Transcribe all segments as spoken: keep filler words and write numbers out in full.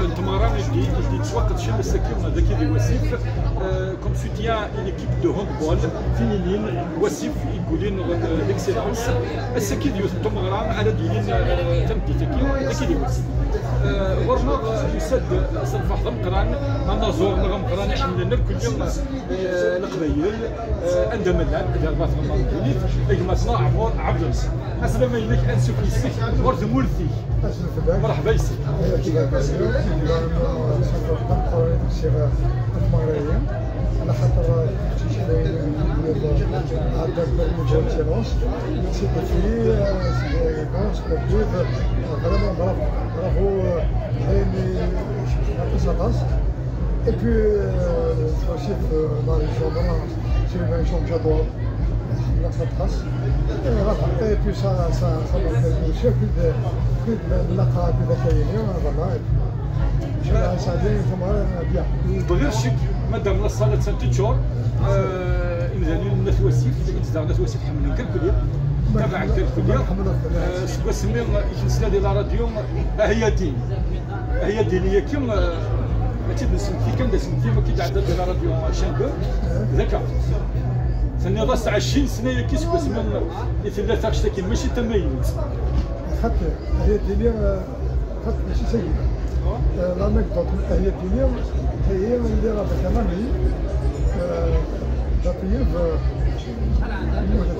N tmeɣra i d-, i d-yettwaqedcen ass-agi daki di Wasif, euh, comme soutien à l'équipe de handball féminine Wasif i yulin, euh, l'excellence. Ass-agi d yiwet n tmeɣra ara d-yilin, euh, tameddit-agi daki di Wasif. Euh, ɣur-neɣ, euh, yusa-d, euh, s lferḥ d ameqqran, anaẓur-nneɣ ameqqran iḥemmlen akk-, euh, Leqbayel, euh, anda ma llan, di rrbat n ddunit, gma-tneɣ Ɛmur Ɛebdelmeṣ. Aslama-inek, ansuf yes-k ɣur tmurt-ik. Aslama fell-ak. Merḥba yes-k. Aslama fell-ak. Aslama fell-ak. Ala xaṭer, euh, kečč d ayen, euh, ɛeddaɣ deg lmuǧal tirus. C'était fini, euh, c'était bon, sportif, euh, vraiment bravo, bravo, euh, d ayen i, aṭas, aṭas. Et puis, euh, aussi, euh, la région, voilà, c'est une région que j'adore. Ḥemmleɣ-tt aṭas. Et voilà. Et puis ça, ça, ça m'a fait aussi, puis de, puis de, de la, puis de la, voilà. Et puis, ça, ça vient vraiment bien. Bɣiɣ cik, madame la salle attan teččur, euh, imdanen n At Wasif, i yezdeɣ n At Wasif ḥemmlen Kalkuli, tabaɛen Kalkuli. Euh, seg wasmi i k-nesla di la radio, ah ya ddin. Ah ya ddin, yagi, euh, mačči d nesmekti kan, d asmekti ma k-id-ɛedda di la radio Channel deux, d akka. Tenniḍ-as ɛecrin sna yagi seg wasmi i tella taɣect-agi, mačči d tamaynut. Xaṭi, ah ya ddin, euh, xaṭi, mačči d tagi. Euh, l'anecdote, ah ya ddin, هي اللي راه كمان، euh, لطيف، euh, المهم،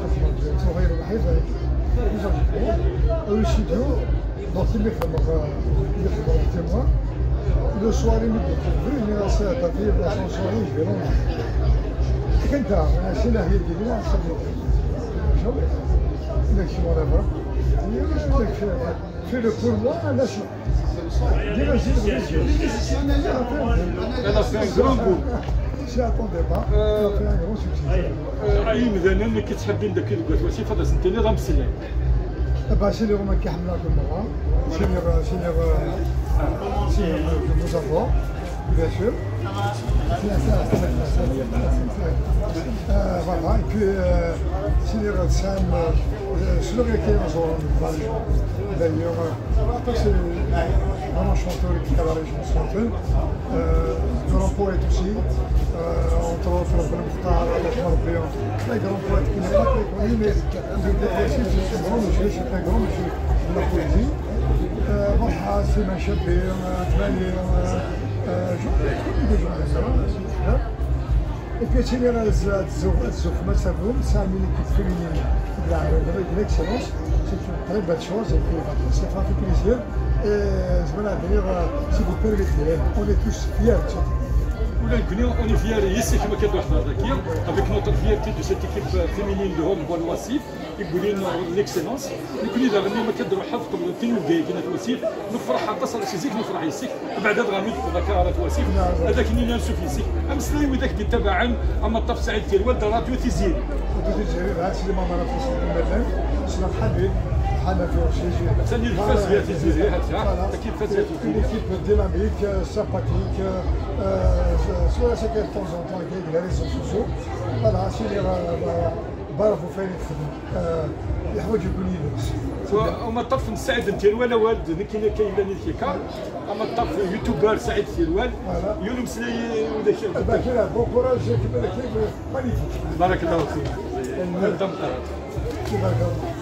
صغير وحيد، déjà، le studio, donc il est vraiment, il est vraiment témoin. Le soir, il me dit, oui, mais là, c'est à ta fille, la chanson, je vais l'emmener. كنت، أنا شنو هي دي، لا، صبر. شوف، لك شو أنا بقى. لك شو، fais-le pour moi, là, je Elle a fait un grand boom. J'y attendais pas. Elle a fait un grand succès. Euh, ay imdanen nekk ttḥebbin daki deg At Wasif ad asen-tiniḍ ameslay. Eh ben, c'est le roman qui a amené le moment. C'est le, c'est le, c'est le, je vous adore, bien sûr. Euh, voilà, et puis, euh, c'est le, c'est un, euh, c'est le gars qui est en zone, d'ailleurs, euh, c'est un grand chanteur qui a la région. Euh, grand poète aussi, euh, entre autres, Benmektar, Adash Marbian, un grand poète qui n'est pas très connu, mais c'est un grand monsieur, c'est un grand monsieur de la poésie. Euh, voilà, c'est Machabi, euh, Tmani, euh, euh, j'en ai connu des gens comme ça, hein. Et puis, c'est les, euh, Zouf, Zouf, Massaboum, c'est une équipe féminine de la, de l'excellence. C'est une très belle chose et puis, ça fait plaisir. Et, euh, voilà, d'ailleurs, euh, si vous permettez, on est tous fiers de ça. Ula d nekkni, on est fiers ici, كما كتلاحظوا هذاك، avec notre fierté de cette équipe, euh, féminine de handball Wasif, qui brille l'excellence. Nekkni daɣen ma كتروح تقبل تنوبيك هنا في وسيف، نفرح aṭas على شي زيك نفرح يسك. بعد هذا غامي تقول لك راه في وسيف، هذاك اللي ننسو في يسك. أمسلي وذاك دي تبعا، أما طف سعيد تيروال، راديو تيزيري. راديو تيزيري، هاد السينما مرة في وسط المدن، سلام حبيب، حنا في وسط. ثاني الفاز يا تيزيري، هاد الساعة. Voilà. أكيد فاز يا تيزيري. Une équipe dynamique, euh, sympathique, euh, euh, sur la séquence de temps en temps, avec les réseaux sociaux. Voilà, c'est les, euh, euh, bravo, fallait le faire. Euh, يحوج يكون يدرس. وما طرف سعيد تيروال، والد نكينا كاين لاني كيكا. أما طرف يوتيوبر سعيد تيروال. Voilà. يونس لي ولا شيء. Bah, كده، bon courage, كده، كده، magnifique. بارك الله فيك. الدم طرف. تبارك الله.